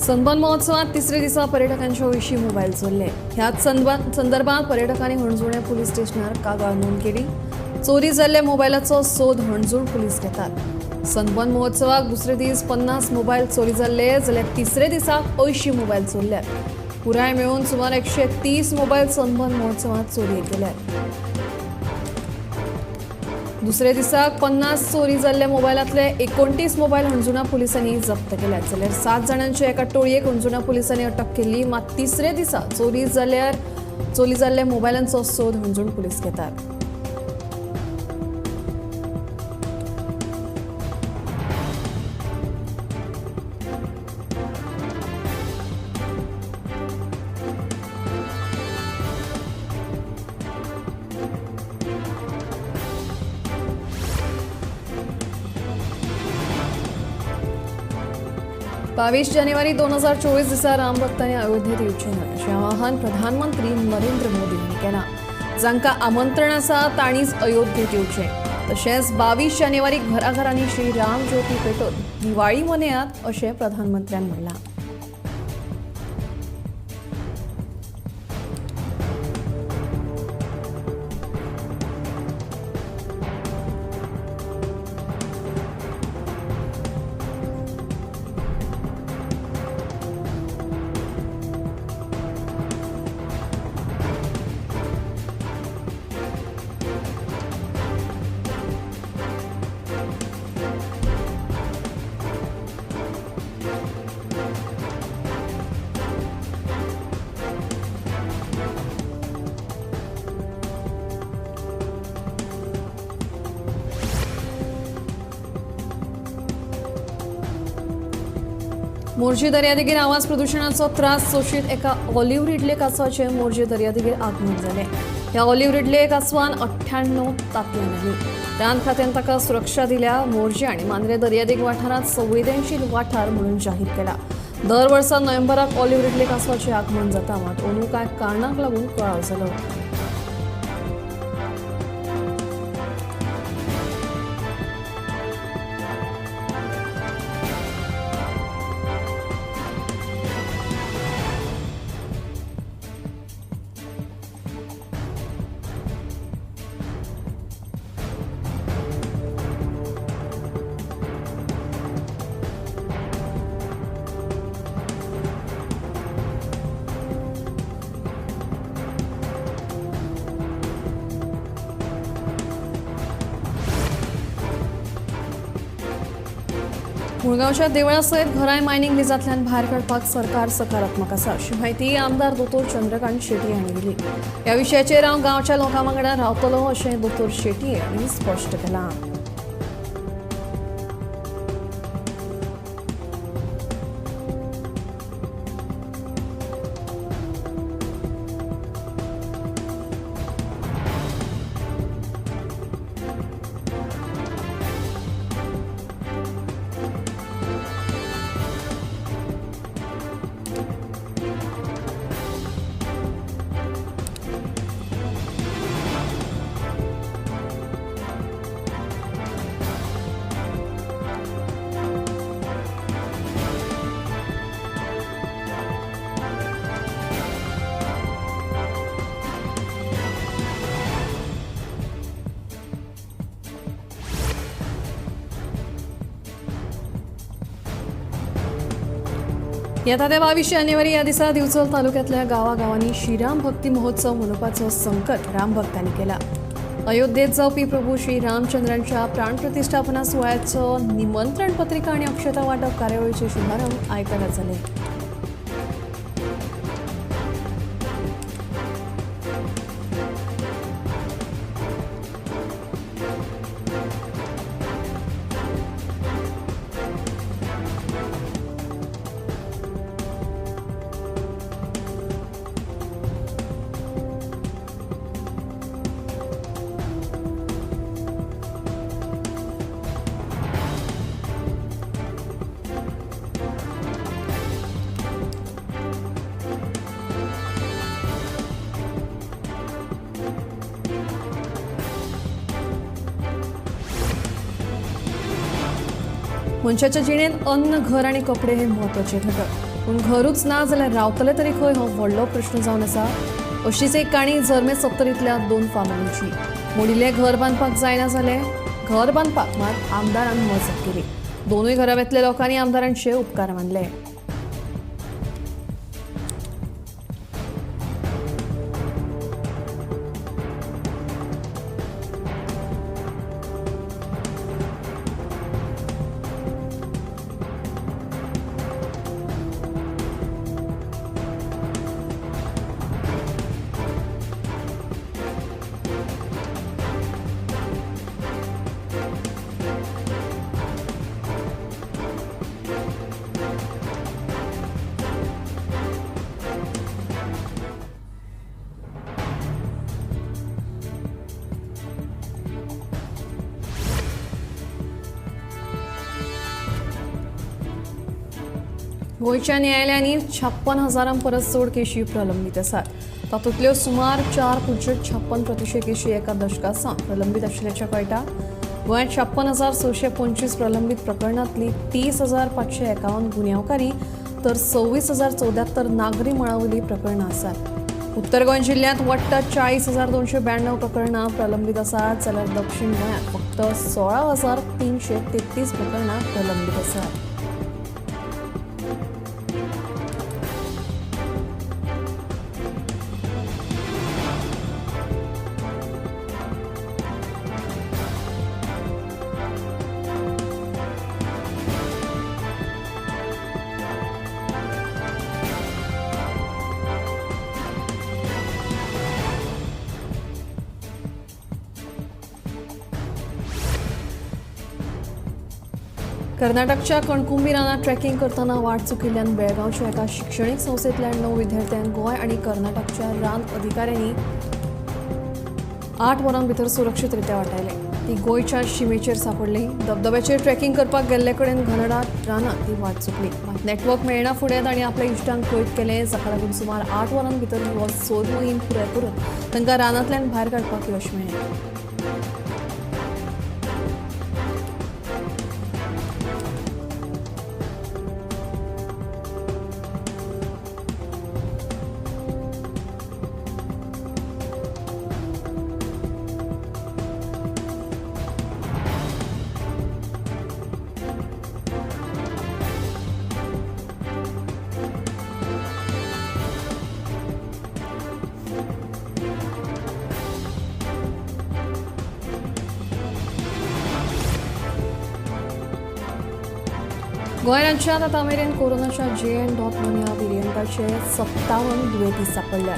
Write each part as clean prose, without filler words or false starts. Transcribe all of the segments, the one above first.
Sunburn महोत्सवात तिसरे दिसा पर्यटकांच्या 80 मोबायल चोरले. ह्याच संदर्भात पर्यटकांनी हणजूणे पुलीस स्टेशनार कागाळ नोंद केली. चोरी जाल्ल्या मोबायलाचो सोद हणजूण पुलीस घेतात. सनबर्न महोत्सवाक दुसरे दीस 50 मोबायल चोरी जाल्ले, जाल्यार तिसरे दिसाक 80 मोबायल चोरल्यात. पुराय मेळून सुमार 130 मोबायल सनबर्न महोत्सवात चोरयेक गेल्यात. दुसरे दिसाक 50 चोरी जाल्ल्या मोबायलांतले 29 मोबायल हणजुणा पुलिसांनी जप्त केल्यात, जाल्यार 7 जाणांची एका टोळयेक हणजुणा पुलिसांनी अटक केल्ली. मात तिसरे दिसा चोरी जाल्ल्या मोबायलांचो सोद हणजूण पुलीस घेतात. बावीस जानेवारी 2024 दिसा रामभक्तांनी अयोध्येत येवचें न्हय अशें आवाहन प्रधानमंत्री नरेंद्र मोदी हांणी केलां. जांकां आमंत्रण आसा तांणीच अयोध्येत येवचें. तशेंच 22 जानेवारी घराघरांनी श्री राम ज्योती पेटोवन दिवाळी मनयात अशें प्रधानमंत्र्यान म्हणलां. मोरजी दर्यादेगेर आवाज प्रदुशणाचो त्रास सोशीत एका ऑलिव्ह रिडले कासवाचें मोरजी दर्यादेगेर आगमन जालें. ह्या ऑलिव्ह रिडले कासवान 98 तांतयां घालीं. रान खात्यान ताका सुरक्षा दिल्या. मोरजी आनी मांद्रे दर्यादेग वाठारांत संवेदनशील वाठार म्हणून जाहीर केला. दर वर्सा नोव्हेंबराक ऑलिव्ह रिडले कासवाचें आगमन जाता, मात अंदू कांय कारणांक लागून कळाव जालो. मुळगांवच्या देवळासयत घरांय मायनिंग लिजांतल्यान भायर काडपाक सरकार सकारात्मक आसा अशी म्हायती आमदार दोतोर चंद्रकांत शेट्ये हांणी दिली. ह्या विशयाचेर हांव गांवच्या लोकां वांगडा रावतलो अशें दोतोर शेट्ये हांणी स्पश्ट केलां. येता त्या 22 जानेवारी या दिसा दिवचल तालुक्यातल्या गावागावांनी श्रीराम भक्ती महोत्सव मनोवपाचो संकल्प रामभक्तांनी केला. अयोध्येत जावपी प्रभू श्री रामचंद्रांच्या प्राणप्रतिष्ठापना सुवाळ्याचो निमंत्रण पत्रिका आनी अक्षता वांटप कार्यावळीचे शुभारंभ आयतारा जाले. मनशाच्या जिणेंत अन्न, घर आनी कपडे हे म्हत्वाचे घटक. पूण घरूच ना जाल्यार रावतले तरी खंय हो व्हडलो प्रश्न जावन आसा. अशीच एक काणी झर्मे सत्तरींतल्या 2 फामिलींची. मोडिल्लें घर बांदपाक जायना जालें, घर बांदपाक मात आमदारान मजत केली. दोनूय घराब्यांतल्या लोकांनी आमदारांचे उपकार मानले. गोंयच्या न्यायालयांनी 56,000 परस चड केशी प्रलंबीत आसात. तातूंतल्यो सुमार 4.56% केशी एका दशका सावन प्रलंबीत आशिल्ल्याचें कळटा. गोंयांत 56,625 प्रलंबीत प्रकरणांतली 30,551 गुन्यांवकारी तर 26,074 नागरी मळावयली प्रकरणां आसात. उत्तर गोंय जिल्ल्यांत वट्ट 40,292 प्रकरणां प्रलंबीत आसात, जाल्यार दक्षिण गोंयांत फक्त 16,333 प्रकरणां प्रलंबीत आसात. कर्नाटकच्या कणकुंबी रानांत ट्रेकिंग करतना वाट चुकिल्ल्यान बेळगांवच्या एका शिक्षणीक संस्थेंतल्या 9 विद्यार्थ्यांक गोंय आनी कर्नाटकच्या रान अधिकाऱ्यांनी 8 वरां भितर सुरक्षीत रित्या वाटायले. ती गोंयच्या शिमेचेर सांपडली. धबधब्याचेर ट्रेकिंग करपाक गेल्ले कडेन घनडाट रानांत ती वाट चुकली. मात नेटवर्क मेळना फुडें तांणी आपल्या इश्टांक कळीत केलें. जाका लागून सुमार 8 वरां भितर हो सोद मोहीम पुराय करून तांकां रानांतल्यान भायर काडपाक यश मेळ्ळें. गोंय राज्यांत आतां मेरेन कोरोनाच्या JN.1 ह्या व्हेरियंटाचे 57 दुयेंती सांपडल्यात.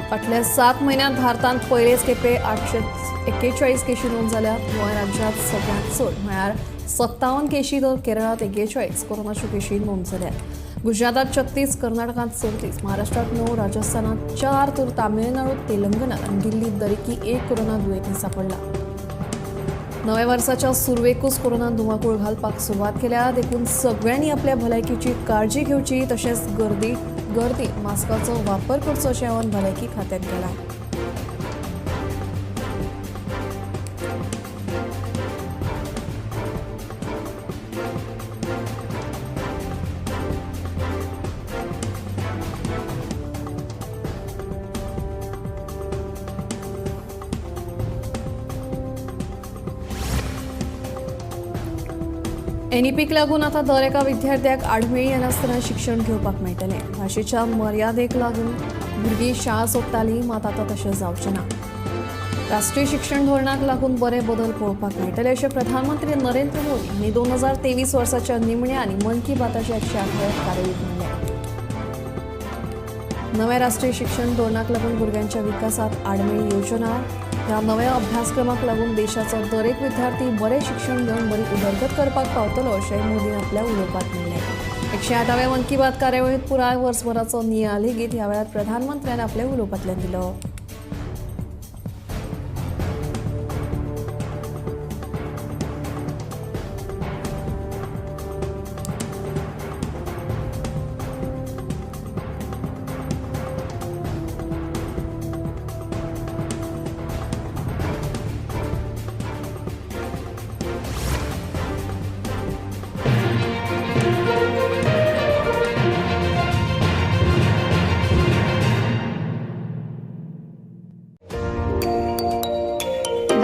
फाटल्या 7 म्हयन्यांत भारतांत पयलेच खेपे 841 केशी नोंद जाल्यात. गोंय राज्यांत सगळ्यांत चड म्हळ्यार 57 केशी तर केरळांत 41 कोरोनाच्यो केशी नोंद जाल्यात. गुजरातांत 36, कर्नाटकांत 34, महाराष्ट्रांत 9, राजस्थानांत 4 तर तामिळनाडू, तेलंगणात आनी दिल्लींत दरेकी 1 कोरोना दुयेंती सांपडला. नव्या वर्साच्या सुरवेकूच कोरोना धुमाकूळ घालपाक सुरवात केल्या, देखून सगळ्यांनी आपल्या भलायकीची काळजी घेवची तशेंच गर्दी मास्काचो वापर करचो अशें आवाहन भलायकी खात्यान केलां. एनईपीक लागून आतां दर एका विद्यार्थ्याक आडमेळी येनासतना शिक्षण घेवपाक मेळटलें. भाशेच्या मर्यादेक लागून भुरगीं शाळा सोडटालीं, मात आतां तशें जावचें ना. राष्ट्रीय शिक्षण धोरणाक लागून बरे बदल पळोवपाक मेळटले अशें प्रधानमंत्री नरेंद्र मोदी हांणी 2023 वर्साच्या निमण्या आनी मन की बाताच्या 108व्या कार्यावळींत म्हणलें. नव्या राष्ट्रीय शिक्षण धोरणाक लागून भुरग्यांच्या विकासांत आडमेळी येवच्यो ना. ह्या नव्या अभ्यासक्रमाक लागून देशाचो दरेक विद्यार्थी बरें शिक्षण घेवन बरी उदरगत करपाक पावतलो अशेंय मोदीन आपल्या उलोवपांत म्हणलें. 108व्या मन की बात कार्यावळींत पुराय वर्सभराचो नियाळ लेगीत ह्या वेळार प्रधानमंत्र्यान आपल्या उलोवपांतल्यान दिलो.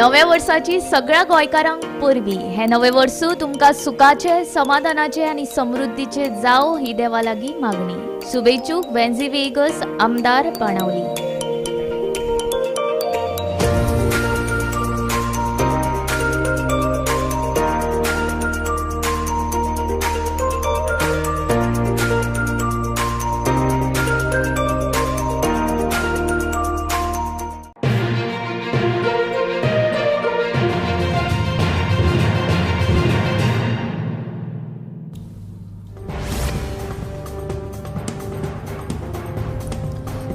नव्या वर्साची सगळ्या गोंयकारांक परबीं. हें नवें वर्सू तुमकां सुखाचें, समाधानाचें आनी समृद्धीचें जावं ही देवा लागीं मागणी. शुभेच्छुक वेन्झी वेगस, आमदार बाणावली.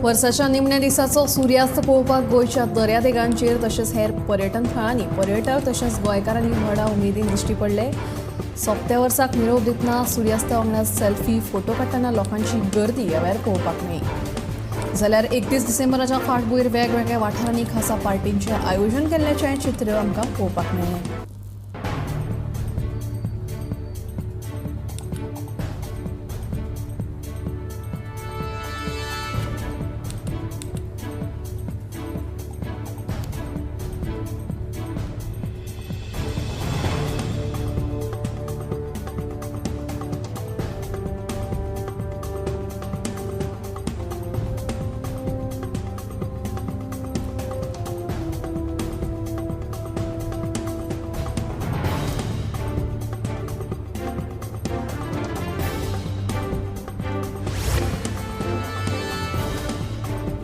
वर्साच्या निमण्या दिसाचो सुर्यास्त पळोवपाक गोंयच्या दर्यादेगांचेर तशेंच हेर पर्यटन थळांनी पर्यटक तशेंच गोंयकारांनी व्हडा उमेदीन दिश्टी पडले. सोंपत्या वर्साक निरोप दितना सुर्यास्ता वांगडा सेल्फी फोटो काडटना लोकांची गर्दी ह्या वेळार पळोवपाक मेळ्ळी. जाल्यार 31 डिसेंबराच्या फाटभूंयेर वेगवेगळ्या वाठारांनी खासा पार्टींचें आयोजन केल्ल्याचें चित्र आमकां पळोवपाक मेळ्ळें.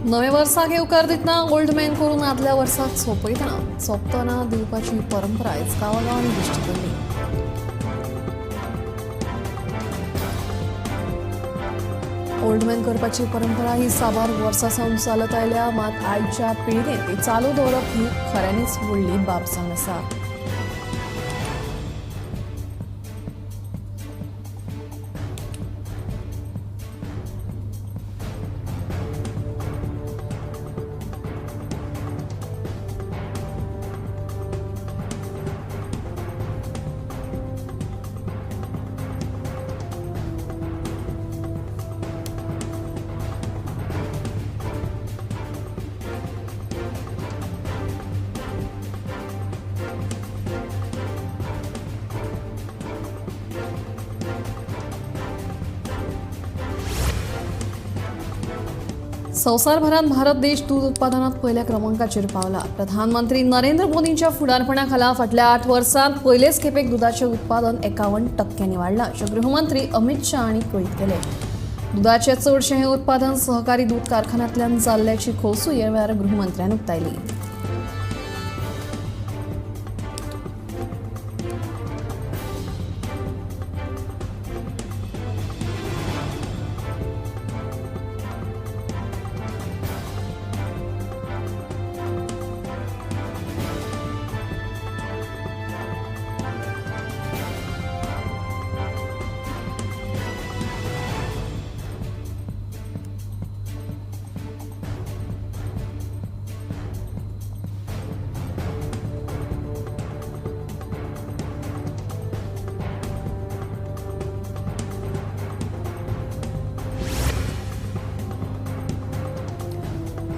नव्या वर्साक येवकार दितना ओल्ड मॅन करून आदल्या वर्साक सोंपयतना सोंपतना दिवपाची परंपरा आयज गांवागांवांनी दिश्टी पडली. ओल्ड मॅन करपाची परंपरा ही साबार वर्सां सावन चालत आयल्या, मात आयच्या पिळगेन ती चालू दवरप ही खऱ्यांनीच व्हडली बाब जावन आसा. संवसारभरात भारत देश दूध उत्पादनात पहिल्या क्रमांकाचेर पावला. प्रधानमंत्री नरेंद्र मोदींच्या फुडारपणाखाला फाटल्या 8 वर्सांत पयलेच खेपेक दुधाचें उत्पादन 51% वाडलां अशें गृहमंत्री अमित शाह हांणी कळीत केलें. दुधाचें चडशें हें उत्पादन सहकारी दूद कारखान्यांतल्यान जाल्ल्याची खोसूय ह्या वेळार गृहमंत्र्यान उक्तायली.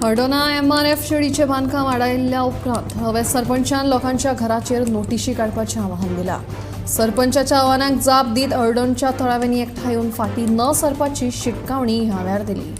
हळदोणा एमआरएफ शेडीचें बांदकाम आडायिल्ल्या उपरांत थळाव्या सरपंचान लोकांच्या घराचेर नोटिशी काडपाचें आवाहन दिलां. सरपंचाच्या आव्हानाक जाप दीत हळदोणच्या थळाव्यांनी एकठांय येवन फाटीं न सरपाची शिटकावणी ह्या वेळार दिली.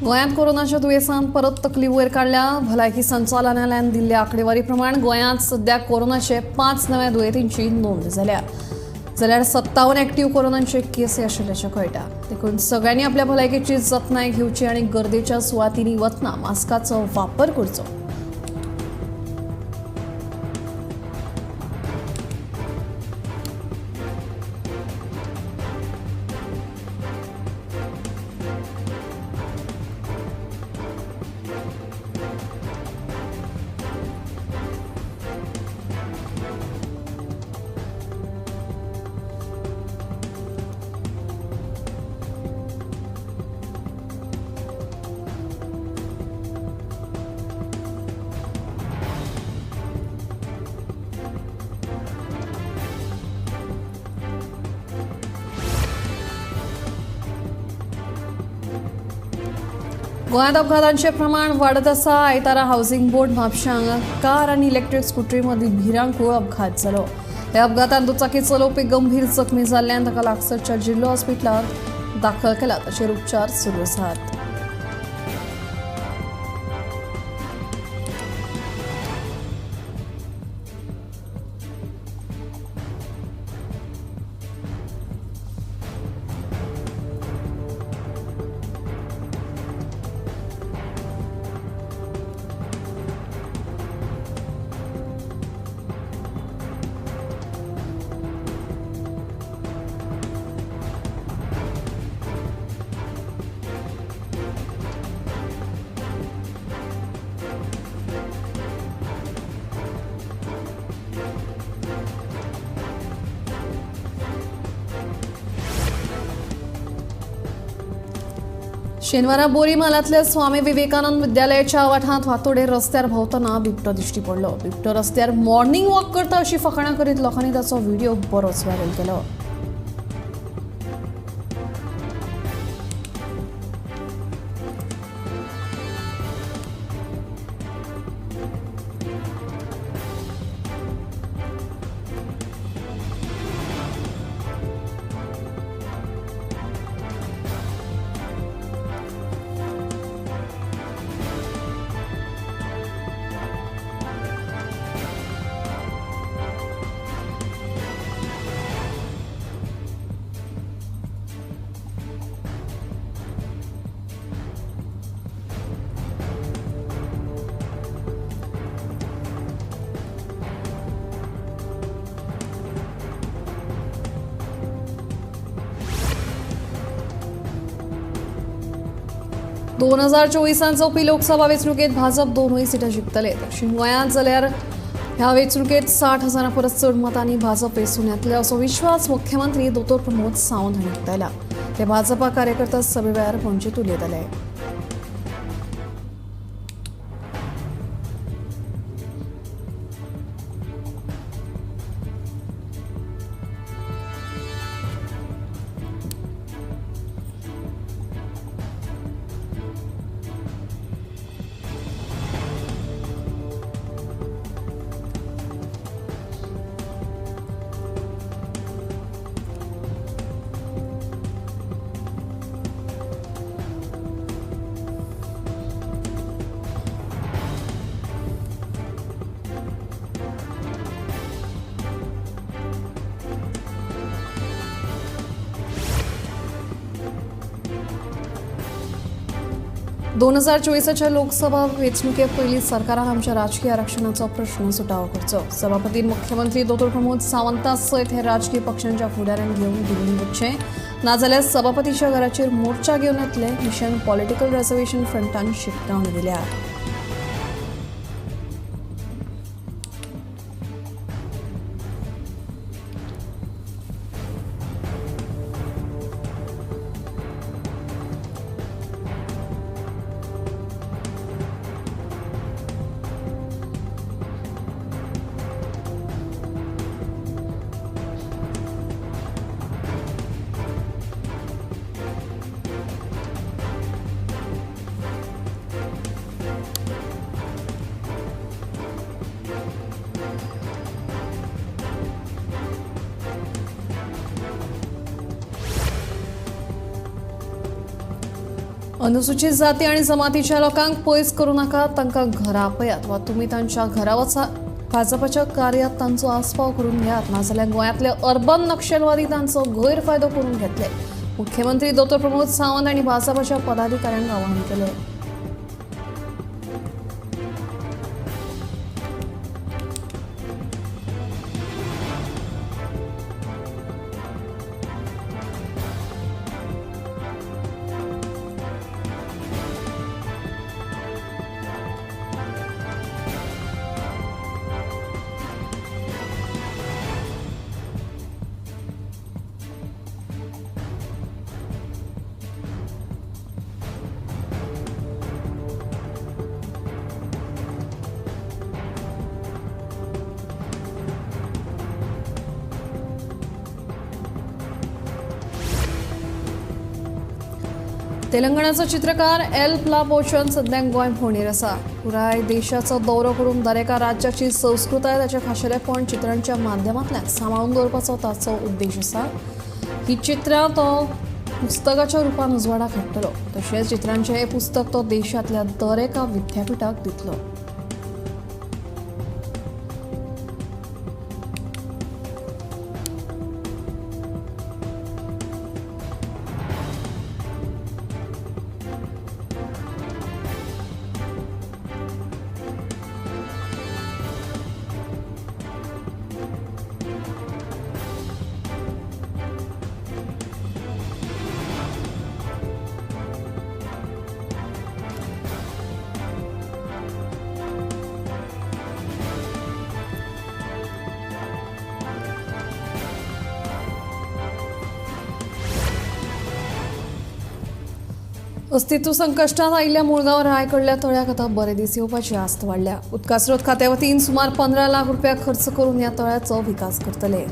गोंयांत कोरोनाच्या दुयेंसान परत तकली वयर काडल्या. भलायकी संचालनालयान दिल्ल्या आंकडेवारी प्रमाण गोंयांत सध्या कोरोनाचे 5 नव्या दुयेंतींची नोंद जाल्या. जाल्यार 57 एक्टिव्ह कोरोनांचे केसी आशिल्ल्याचें कळटा. देखून सगळ्यांनी आपल्या भलायकेची जतनाय घेवची आनी गर्देच्या सुवातींनी वतना मास्काचो वापर करचो. गोंयांत अपघातांचें प्रमाण वाडत आसा. आयतारा हावसिंग बोर्ड म्हापशें हांगा कार आनी इलेक्ट्रीक स्कुटरी मदीं भिरांकूळ अपघात जालो. ह्या अपघातांत दुचाकी चलोवपी गंभीर जखमी जाल्ल्यान ताका लागसरच्या जिल्लो हॉस्पिटलांत दाखल केला. ताचेर उपचार सुरू आसात. शेनवारा बोरी म्हालांतल्या स्वामी विवेकानंद विद्यालयाच्या आवाठांत वातोडे रस्त्यार भोंवतना बिबटो दिश्टी पडलो. बिबटो रस्त्यार मॉर्निंग वॉक करता अशी फकाणां करीत लोकांनी ताचो व्हिडिओ बरोच व्हायरल केलो. दोन 2024 जावपी लोकसभा वेंचणुकेत भाजप 2 सिटां जिखतले. दक्षिण गोंयांत जाल्यार ह्या वेंचणुकेत 60,000 परस चड मतांनी भाजप वेंचून येतले असो विश्वास मुख्यमंत्री दोतोर प्रमोद सावंत हांणी उक्तायला. ते भाजपा कार्यकर्ता सभे वेळार पणजेंत उलयताले. दोन 2024 लोकसभा वेंचणुके पयलीं सरकारान आमच्या राजकीय आरक्षणाचो प्रश्न सुटावो करचो. सभापती मुख्यमंत्री दोतोर प्रमोद सावंता सयत हे राजकीय पक्षांच्या फुडाऱ्यांक घेवन दिल्ली वचचें, नाजाल्यार सभापतीच्या घराचेर मोर्चा घेवन येतले मिशन पॉलिटिकल रिझर्वेशन फ्रंटान शिटकावणी दिल्या. अनुसूचित जाती आणि जमातीच्या लोकांक पयस करूं नाका, तांकां घरा आपयात वा तुमी तांच्या घरा वचात भाजपाच्या कार्यात तांचो आस्पाव करून घेयात, नाजाल्यार गोंयांतले अर्बन नक्षलवादी तांचो गैरफायदो करून घेतले. मुख्यमंत्री डॉ प्रमोद सावंत आनी भाजपाच्या पदाधिकाऱ्यांक आवाहन केलें. तेलंगणाचो चित्रकार एल प्लापोचन सद्याक गोंय भोंवडेर आसा. पुराय देशाचो दौरो करून दरेका राज्याची संस्कृताय ताचें खाशेलेपण चित्रांच्या माध्यमांतल्यान सांबाळून दवरपाचो ताचो उद्देश आसा. ही चित्रां तो पुस्तकाच्या रुपान उजवाडाक हाडटलो. तशेंच चित्रांचें हें पुस्तक तो देशांतल्या दरेका विद्यापिठाक दितलो. अस्तित्व संकश्टात आयिल्ल्या मुळगांव रायकडल्या तळ्याक आतां बरे दीस येवपाची आस्त वाडल्या. उदका स्रोत खात्या वतीन सुमार 15 लाख रुपया खर्च करून ह्या तळ्याचो विकास करतले.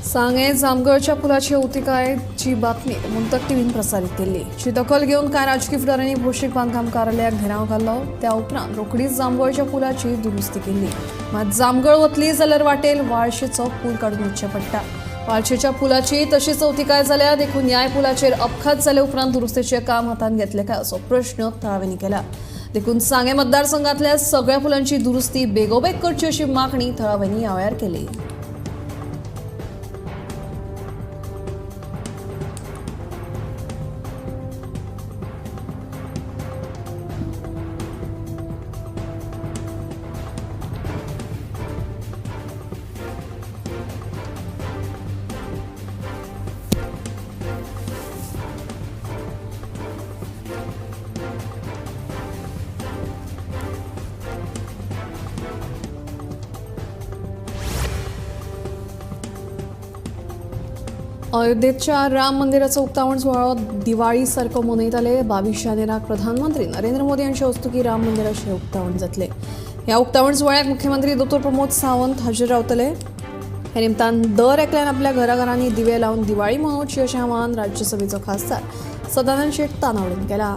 सांगें जामगळच्या पुलाची अवतिकायेची बातमी मुंतक टीव्हीन प्रसारीत केल्ली. ची दखल घेवन कांय राजकी फुडाऱ्यांनी भौशीक बांदकाम कार्यालयाक घेराव घाल्लो. त्या उपरांत रोखडीच जामगळच्या पुलाची दुरुस्ती केल्ली. मात जामगळ वतली जाल्यार वाटेल वाळशेचो पूल काडून वचचें पडटा. वाळशेच्या पुलाची तशीच अवतिकाय जाल्या देखून ह्याय पुलाचेर अपघात जाले उपरांत दुरुस्तीचें काम हातांत घेतलें काय असो प्रश्न थळाव्यांनी केला. देखून सांगें मतदारसंघातल्या सगळ्या पुलांची दुरुस्ती बेगोबेग करची अशी मागणी थळाव्यांनी ह्या वेळार केली. अयोध्येच्या राम मंदिराचो उक्तावण सुवाळो दिवाळी सारको मनयताले. 22 जानेराक प्रधानमंत्री नरेंद्र मोदी हांचे हस्तुकीं राम मंदिराचें उक्तावण जातलें. ह्या उक्तावण सुवाळ्याक मुख्यमंत्री डॉ प्रमोद सावंत हाजीर रावतले. हे निमतान दर एकल्यान आपल्या घराघरांनी दिवे लावन दिवाळी मनोवची अशें आवाहन राज्यसभेचो खासदार सदानंद शेट तानावडेन केलां.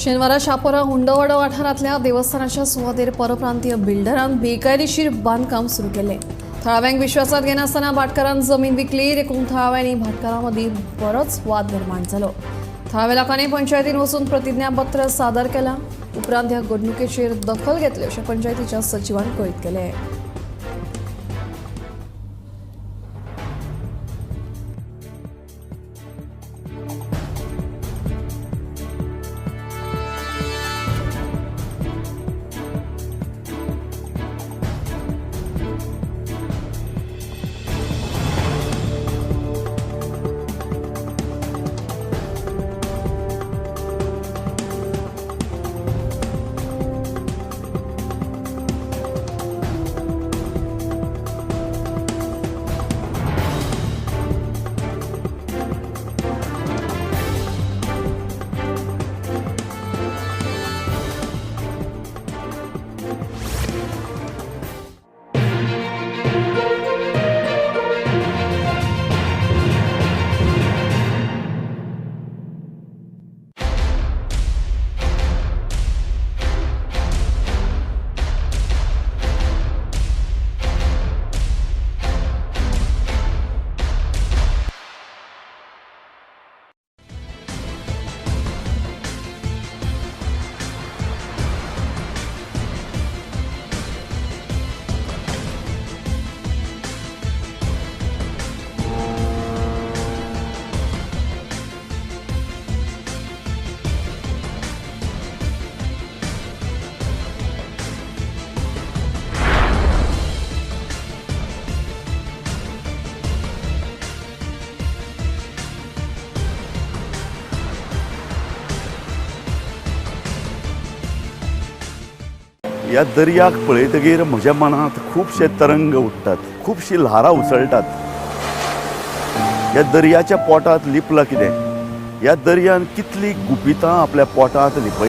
शेनवारा शापोरा हुंडवाडो वाठारांतल्या देवस्थानाच्या सुवातेर परप्रांतीय बिल्डरान बेकायदेशीर बांदकाम सुरू केलें. थळाव्यांक विश्वासात घेनासतना भाटकारान जमीन विकली देखून थळाव्यांनी भाटकारां मदीं बरोच वाद निर्माण जालो. थळाव्या लोकांनी पंचायतीन वचून प्रतिज्ञापत्र सादर केलां. उपरांत ह्या घडणुकेचेर दखल घेतली अशें पंचायतीच्या सचिवान कळीत केलें. ह्या दर्याक पळयतगीर म्हज्या मनांत खुबशे तरंग उठ्ठात, खुबशीं ल्हारां उसळटात. ह्या दर्याच्या पोटांत लिपलां कितें? ह्या दर्यान कितलीं गुपितां आपल्या पोटांत लिपयलीं.